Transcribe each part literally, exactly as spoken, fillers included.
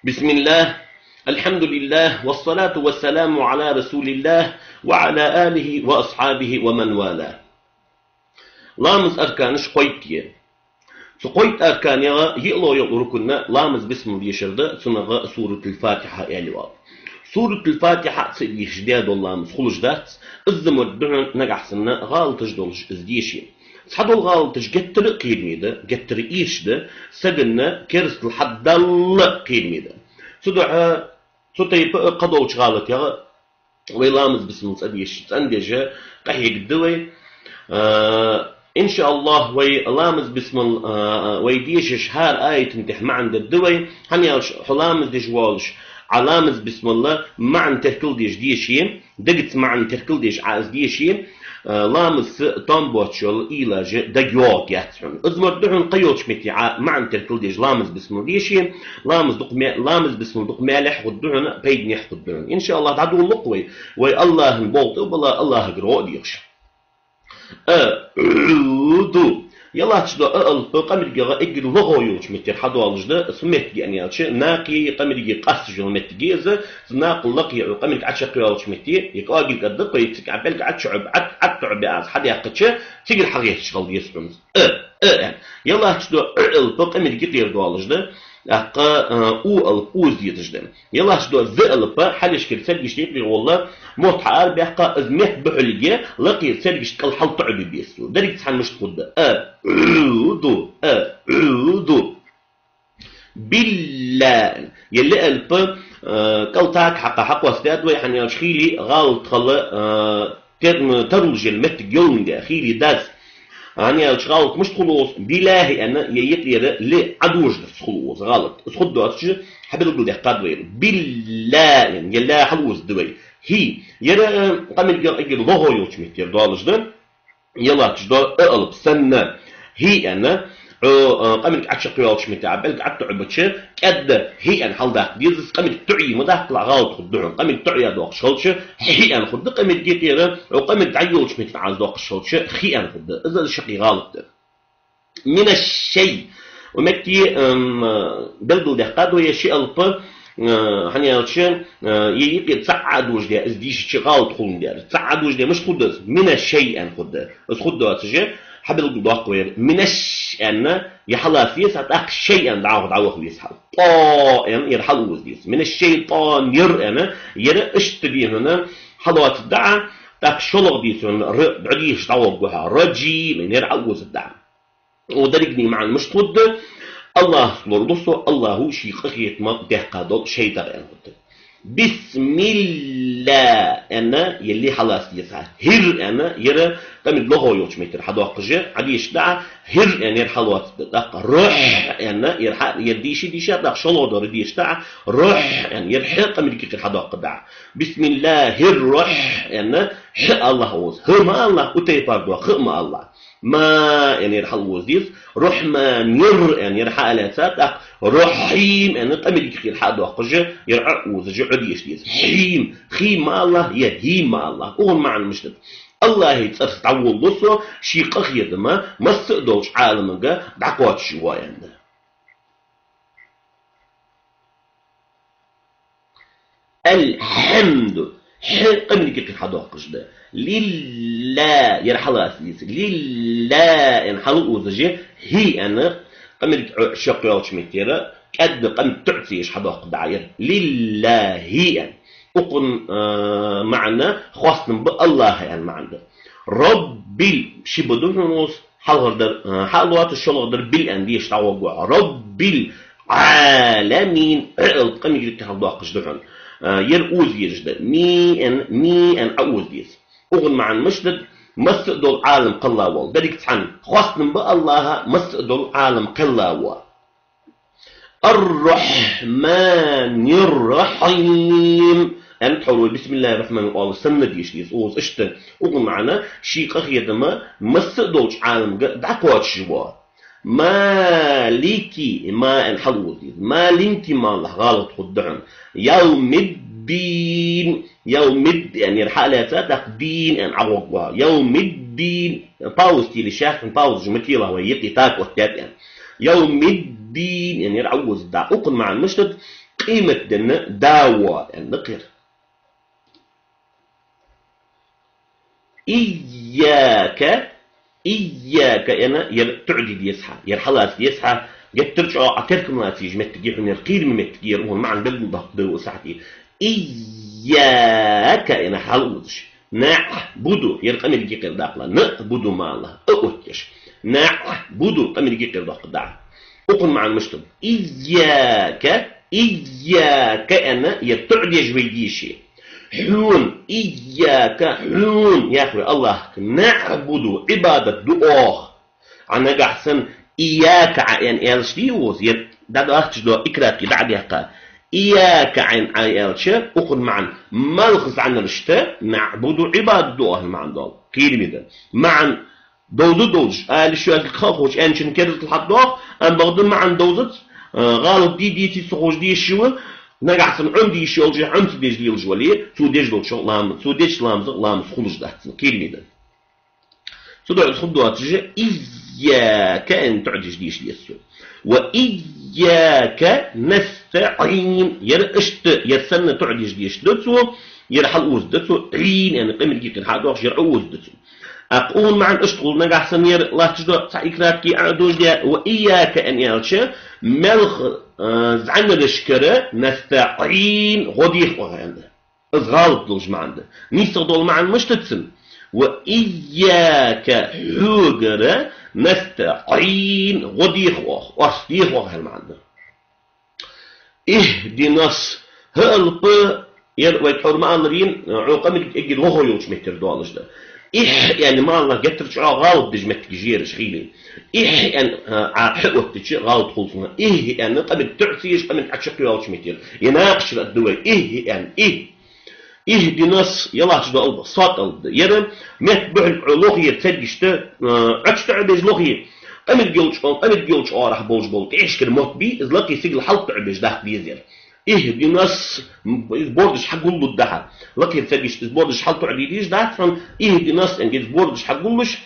بسم الله، الحمد لله، والصلاة والسلام على رسول الله وعلى آله وأصحابه ومن والاه. Ламаза арканаш кхойтта я. Цу кхойтта арканех йиълагӀа йола рукн ламаза бисмал дешар да, цунах Суратуль-Фатихьа аьле оал. Суратуль-Фатихьа ца дешаш даь дола ламаз хулаш дац, из ма дий хьона нагахьа санна гӀалаташ долаш из деше. Цхьадола гӀалаташ геттара а кхераме да, геттара а эшаш да, сагана керастал хьадалла а кхераме да. Цудухьа цу тайпа а кхыдолча гӀалатех вай ламаза бисмал цӀа деш, цӀандеш къахьегаргда вай. А, иншааллахӀ, вай ламаза бисмал, а, вай дешаш хӀара аята тӀа маӀан дергда вай. ХӀана аьлча хьо ламаз деш волаш, Ӏа ламаза бисмала маӀан теркалдеш деше, дегаца маӀан теркалдеш Ӏа из деше, а, ламазаца там боацаш йола уйлаш дагайоагӀаргьяц хьона. Из ма дий хьона кхыйолча метте Ӏа маӀан теркалдеш ламаза бисмал деше, ламаз дукха ма-, ламаза бисмал дукха маьлехьа хургда хьона, пайданехьа хургда хьона. ИншааллахӀ, дӀадоладу-кх вай, вай АллахӀа болх тӀа а бала, АллахӀагара гӀо а дехаш. А, у, ду. Е латташ дола а алап къамаргагӀа эггара лохагӀа йолча меттера хьадоалаш да, цу моттиге аьнна аьлча, накхеи къамаргеи къасташ йола моттиг я из, цу накхал лакхе Ӏо къамарг Ӏочакхйоалача метте, е кӀоагал кӀадда кхойтта, цига Ӏа пӀелг ӀочуӀоб-, Ӏо-, ӀочуӀобаь аз хьадаьккхача, цигара хьагӀерташ хила деза хьона из. А, а, а. Е латташ дола а алап къамарга юкъера доалаш да, тӀаккха, а, у алап оза дезаш да. Е латташ дола з алап хьалхашкара царгашта юкъера гӀолла мотт хьаарабаьккха, из метта бухьалга лакхера царгашта кӀал хьалтоӀабе беза цо. Деррига цхьана мишта хургда? А, у, ду, а, у, ду. Билла. Е ли алап, а, кӀал тӀаккха хьакха хьакъоастадаьд вай, хӀана аьлча хийла гӀалат хила, а, тер-, м, тарлуш йола моттиг йоландаь, хийла дац. ХӀана аьлча гӀалат мишта хул укхаза, билахӀи аьнна, е юкъера ли Ӏодожадарца хул укхаза гӀалат. Из хургдоацаш, хьабелгалдаьккхад вай. Билла, е ла хьалозаду вай. ХӀи. Ер, э, къамаргагӀа эггара лохагӀа йолча меттера доалаш да. Е латташ дола а алап санна. ХӀи аьнна, Ӏо, а, къамарг Ӏочакхйоалача метте Ӏа пӀелг ӀотоӀабича, кӀадда хӀи аьнна хьалдаккха деза, къамарг тоӀае ма даккхалахь, гӀалат хургда хьона. Къамарг тоӀаяь доаккхаш хилча, хӀи аьнна хургда, къамарга юкъера, Ӏо къамарг дӀайолалуча метте Ӏа из доаккхаш хилча, хи аьнна хургда. Из шаккхе гӀалат да. Минаш-шай. Укх метте, ам, белгалдаьккхад вай ши алап, а, хӀана аьлча, а, е юкъера цаӀ Ӏодожадаь, из дийшача гӀалат хуландаь. ЦаӀ Ӏодожадаь мишта хургда из? Минаш-шай аьнна хургда. Из хургдоацаш, хьабелгалдоаккх вай. Минаш аьнна, е хьаллаца деза, тӀаккха шай аьнна дӀа-, дӀаваха веза хьал. ТӀо аьнна, ер хьалоза деза. Минаш-шайтӀанир аьнна, ер иштта дий хьона хьалоацаргда Ӏа, тӀаккха шоллагӀа деза хьона р, дӀадийхаш дӀагӀоргва хьо. Раджим аьнна, ер хьалозаргда Ӏа. Укх дерригача маӀан мишта хургда? АллахӀаца лорадолаш, АллахӀа ший къахетама даьккха дола шайтӀа аьнна хургда. Бисмилла аьнна, е ли хьаллаца деза. Хир аьнна, ер къамарг лохагӀа йолча метте хьадоаккхаш, Ӏодешаргда Ӏа, хир аьнна, ер хьалоацаргда. ТӀаккха рухь аьнна, ер хьа-, ер дийша, дийша, тӀаккха шоллагӀа дола дешаргда Ӏа, рухь аьнна, ер хьа къамарга юкъера хьадоаккхаргда Ӏа. Бисмиллахир-рухь аьнна, хьа АллахӀ оза. Хьа ма алалахь, укх тайпара дола ха ма алалахь. Ма аьнна, ер хьалоза деза. Рухьманир аьнна, ер хьаллаьца, тӀаккха рухьим аьнна, къамарга юкъера хьадоаккхаш, ер Ӏо озаш, Ӏодеша деза. Хьим, хим ма алалахь, е хим ма алалахь. Укхун маӀан мишта да? АллахӀа цӀерца дӀаволалу со, ший къахетама масса а долча Ӏаламага дӀакхоачаш вола аьнна. Аль-хьамду. Хьа къамарга юкъера хьадоаккхаш да. Лилла, ер хьаллаца деза. Лилла аьнна хьалозаш, хӀи аьнна, къамарг Ӏо шаккхе йолча меттера, кӀадда къамарг тоӀа ца еш хьадоаккхаргда Ӏа ер. ЛиллахӀи аьнна. Укхун, а, маӀан хоастам ба АллахӀа аьнна маӀан да. Роббил, ши ба да хьона укхаза, хьалхардар, а, хьа а лоацаш, шоллагӀдар бил аьнна дешаш дӀагӀоргва хьо. Роббил Ӏаламин, Ӏ алап къамарга юкъера хьалдоаккхаш да хьона. А, ер оза езаш да. Ми аьнна, ми аьнна Ӏооза деза. Укхун маӀан мишта да? Масса а дола Ӏалам кхелла вола. Деррига цхьана. Хоастам ба АллахӀа, масса а дола Ӏалам кхелла вола. Ар-Рахьманир-Рахьим. Аьнна тхьовра вай бисмиллахӀир-рахьманир-рахьим оалаш санна деша деза. Укхаза иштта, укхун маӀан ший къахетама масса а долча Ӏаламага дӀакхоачаш вола. Малики, ма аьнна хьалоза деза. Малинки ма алалахь, гӀалат хургда хьона. Явмиддин. Явмид аьнна, ер хьа а лаьца, тӀаккха дин аьнна ӀоагӀоргва хьо. Явмиддин. Пауза теле шаьрхӀа, пауза жа ма телахь вай, юкъе тӀаккха оттадаьд аьнна. Явмиддин аьнна, ер Ӏоозаргда. Укхун маӀан мишта да? къематдийнахьа да воал аьнна да-кх ер. Ийяка, ийяка аьнна, ер тоӀаде деза хьа, ер хьалаца деза хьа, геттара чӀоагӀа теркам лаца езаш моттиг я хьона ер, кхераме моттиг я ер, укхун маӀан белгалдоаккхаргда вай цхьаькха. Ийяка аьнна хьалаозаш. НаӀбуду, ер къамаргий кхера даккхалахь. НаӀбуду ма алалахь, а оттаеш. НаӀбуду, къамаргий кхера доаккхаргда. Укхун маӀан мишта да? Ийяка, ийяка аьнна, ер тоӀадеш вай дийша. Хьона, ийяка, хьона, яхаш вай АллахӀага, наӀбуду, Ӏибадат ду оаха. Ӏа нагахьа санна ийяка Ӏа аьнна аьлча дий укхаза, ер дӀадахача дола икратки дӀа а даьккха. Ийяка Ӏа аьнна Ӏа аьлча, укхун маӀан, малх зӀанарашта, наӀбуду, Ӏибадат ду оаха маӀан дола. Кхераме да. МаӀан довза а довзаш, ала йиш йоацилга ха а ховш, аьнначун керастал хьатӀадоах, амма бакъда маӀан довзац, а, гӀалат дий, деций ца ховш дешаш ва, нагахьа санна Ӏомаде йиш йолаш, Ӏомаца деш лелаш вале, цо деш долчох ламаз, цо деча ламазах ламаз хулаш дац цун, кхераме да. Цудухьа из хургдоацаш, ийяка аьнна тоӀадеш дийша деза цо. Ва ийяка настаӀин. Ер иштта, ер санна тоӀадеш дийша да цо, ер хьалаозаргда цо, Ӏин аьнна къамаргий кхера хьадоахаш, ер Ӏоозаргда цо. ТӀаккха укхун маӀан иштта хул, нагахьа санна ер латташ дола цхьа икратки Ӏа а дожадаь, ва ийяка аьнна аьлча, малх, а, зӀанарашкара настаӀин, гӀо дех оаха аьнна да. Из гӀалат долаш маӀан да. НийсагӀа дола маӀан мишта да цун? Ва ийяка, хьогара, настаӀин, гӀо дех оаха, орц дех оаха аьнна маӀан да. Ихдинас, хӀа алап, ер вай тхьовра ма аллара, Ӏо къамарг эггара лохагӀа йолча меттера доалаш да. Ихь аьнна ма алалахь, геттара чӀоагӀа гӀалат деш моттигаш я ераш хилий. Ихь аьнна, а, хьа оттача гӀалат хул цунах. Ихь аьнна къамарг тоӀа ца еш, къамарг Ӏочакхйоалача меттера. Е накхачара аргда вай. Ихь аьнна, ихь. Ихдинас, е латташ дола алап, сод алап да. Ер метта бухьалга Ӏо лохе царгашта, а, Ӏочу тоӀабеш лохе. Къамарг йолча, къамарг йолча оагӀорахьа болаш бола тӀехьашкара мотт бий, из лакхе сигала хьалтоӀабеш даккха деза ер. Ихдинас, м, из бордаш хьагуллургда хьа. Лакхера царгашта из бордаш хьалтоӀаде дезаш дац хьона, ихдинас аьнна, из бордаш хьагуллуш,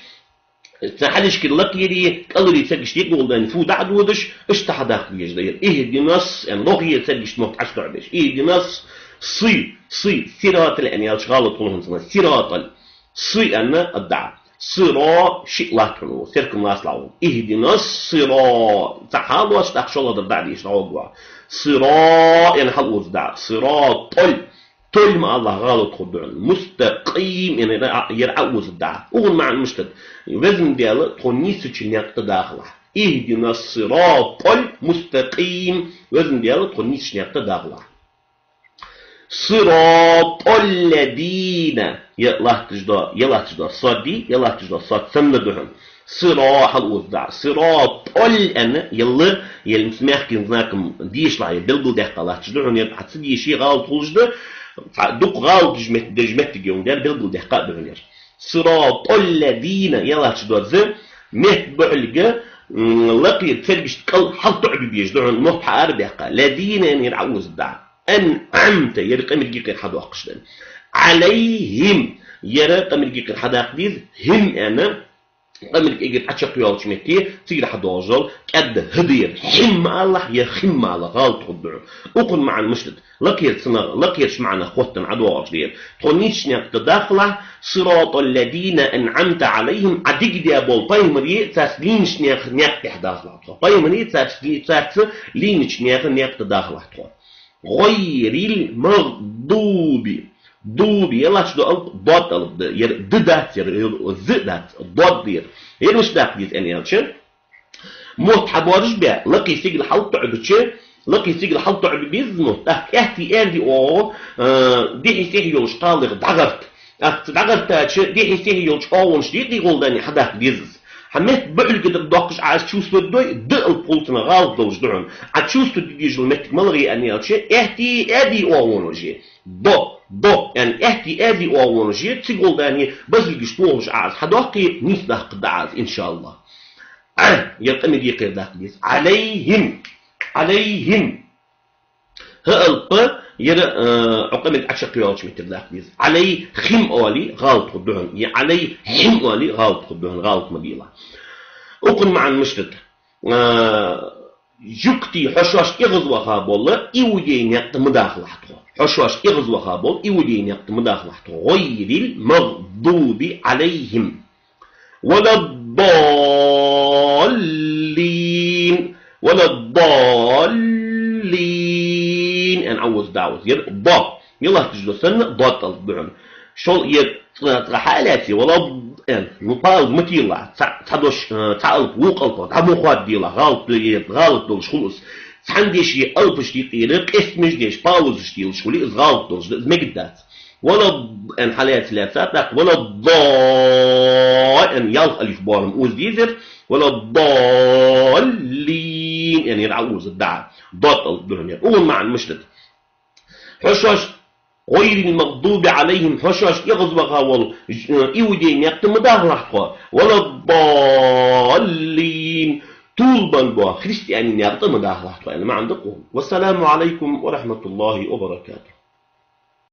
цун хьалхашкара лакхереи кӀалхареи царгашта юкъе гӀолла дӀа фу дӀа а додаш, иштта хьадаккха дезаш да ер. Ихдинас аьнна, лохе царгашта мотт ӀочутоӀабеш. Ихдинас, сы, сы, сиратал аьнна аьлча гӀалат хул хьона цунах. Сиратал. Сы аьнна, а, дӀа. Сиро, шиъ латт хьона укхаза, теркам лацалахь укхаза. Ихдинас сиро. Цхьа хьалоацаш, тӀаккха шоллагӀдар дӀа а дийша, дӀагӀоргва. Сиро, аьнна хьалаозаргда. Сиратал. Тол ма алалахь, гӀалат хургда хьона. Мустакъим, аьнна, ер Ӏоозаргда. Укхун маӀан мишта да? Везан Даьла, тхо нийсача наькъа тӀа дахалахь. Ихдинас сиратал мустакъим. Везан Даьла, тхо нийсача наькъа тӀа дахалахь. Сиратал лазина. Е латташ дола, е латташ дола сод дий, е латташ дола сод санна да хьона. Сиро хьалаозаргда. Сиратал аьнна, е ла, е мягким знаком дешалахь, е белгалдаьккха латташ да хьона, е Ӏа ца деше гӀалат хулаш да, цхьа дукха гӀалат деш мет-, деш моттиг я хьона, дер белгалдаьккха а да хьона ер. Сиратал лазина, е латташ дола за, метта бухьалга, м, лакхера царгашта кӀал хьалтоӀабе безаш да хьона, мотт хьаарабаьккха. Лазина аьнна ер Ӏоозаргда. АнӀамта, ер къамаргий кхера хьадоаккхаш да. Ӏалайхим, ер къамаргий кхера хьадаккха деза, хим аьнна, къамарг эггара Ӏочакхйоалача метте, цигара хьадоагӀаш дола кӀаьда хӀа да ер. Хим ма алалахь, е хим ма алалахь, гӀалат хургда хьона. Укхун маӀан мишта да? Лакхера цунах, лакхерча маӀанах хоттаденна ӀодоагӀаш да ер. Тхо нийсача наькъа тӀа дахалахь, сиратал лазина анӀамта Ӏалайхим, Ӏа дика даь бола пайхамарий, царца лийнача наьха наькъа тӀа дахалахь тхо. Пайхамарий, царца ли-, царца лийнача наьха наькъа тӀа дахалахь тхо. ГӀайрил магӀдуби. Дуби, е латташ дола алап, дод алап да. Ер д дац, ер, ер з дац, дод да ер. Ер мишта даккха деза аьнна аьлча, мотт хьабоаржабаь, лакхе сигала хьалтоӀабича, лакхе сигала хьалтоӀабе беза мотт, тӀаккха аьттеи аьлеи оагӀув, а, дехьеи сехьеи йолча кхалех дӀагӀерта. ТӀаккха цу дӀагӀертача, дехьеи сехьеи йолча оагӀонашта юкъе гӀолла дӀа хьадаккха деза из. Хьа метта бухьалга дар доаккхаш Ӏа из чувствовать дой, д алап хул цунах, гӀалат долаш да хьона. Ӏа чувствовать де дезаш дола моттиг малагӀа я аьнна аьлча, аьттеи аьлеи оагӀонаш я. До, до, аьнна, аьттеи аьлеи оагӀонаш я, цига гӀолла дӀа базилгаш тохаш Ӏа из хьадоаккхе, нийса даккха да Ӏа из, иншааллахӀ. Ӏа, ер къамаргий кхера даккха деза. Ӏалайхим, Ӏалайхим. ХӀа алап, ер, э, Ӏо къамарг Ӏочакхйоалача метте даккха деза. Ӏалайхим оале, гӀалат хургда хьона. Е Ӏалайхим оале, гӀалат хургда хьона, гӀалат ма делахь. Укхун маӀан мишта да? Э, Жугтий, хьо шоашта эгӀазваха бола иудей никъ тӀа ма дахалахь тхо. Хьо шоашта эгӀазваха бола иудей никъ тӀа ма дахалахь тхо. غير المغضوب عليهم ولا الضالين. ولا الضالين. Эн Ӏауза, дӀауза. Ер до. Мел латташ да санна, дод алап да хьона. Шол ер цкъа, цкъа хьалаьций, вала, эн, ну, пауза ма тилла. Цхьа, цхьа дош, э, цхьа алап, вокх алапах дӀа ма хоададалахь, гӀалат, э, гӀалат долаш хул из. Цхьан дешай алапашта юкъера къестамаш деш, паузаш телаш хуле, из гӀалат долаш да, из мегаргдац. Вала, эн хьалаьца лаьца, тӀаккха вала дда, эн ялх алиф боарам уза дезар, вала ддаллин, эн ер Ӏауза дӀа, дод алап да хьона ер. Укхун маӀан мишта да? Хьо шоашта, غير المغضوب عليهم, хьо шоашта эгӀазваха вола, э, иудей никъ тӀа ма дахалахь тхо. ولا الضالين. Тилабенна бола христианий никъ тӀа ма дахалахь тхо, аьнна маӀан да укхун. والسلام عليكم ورحمة الله وبركاته.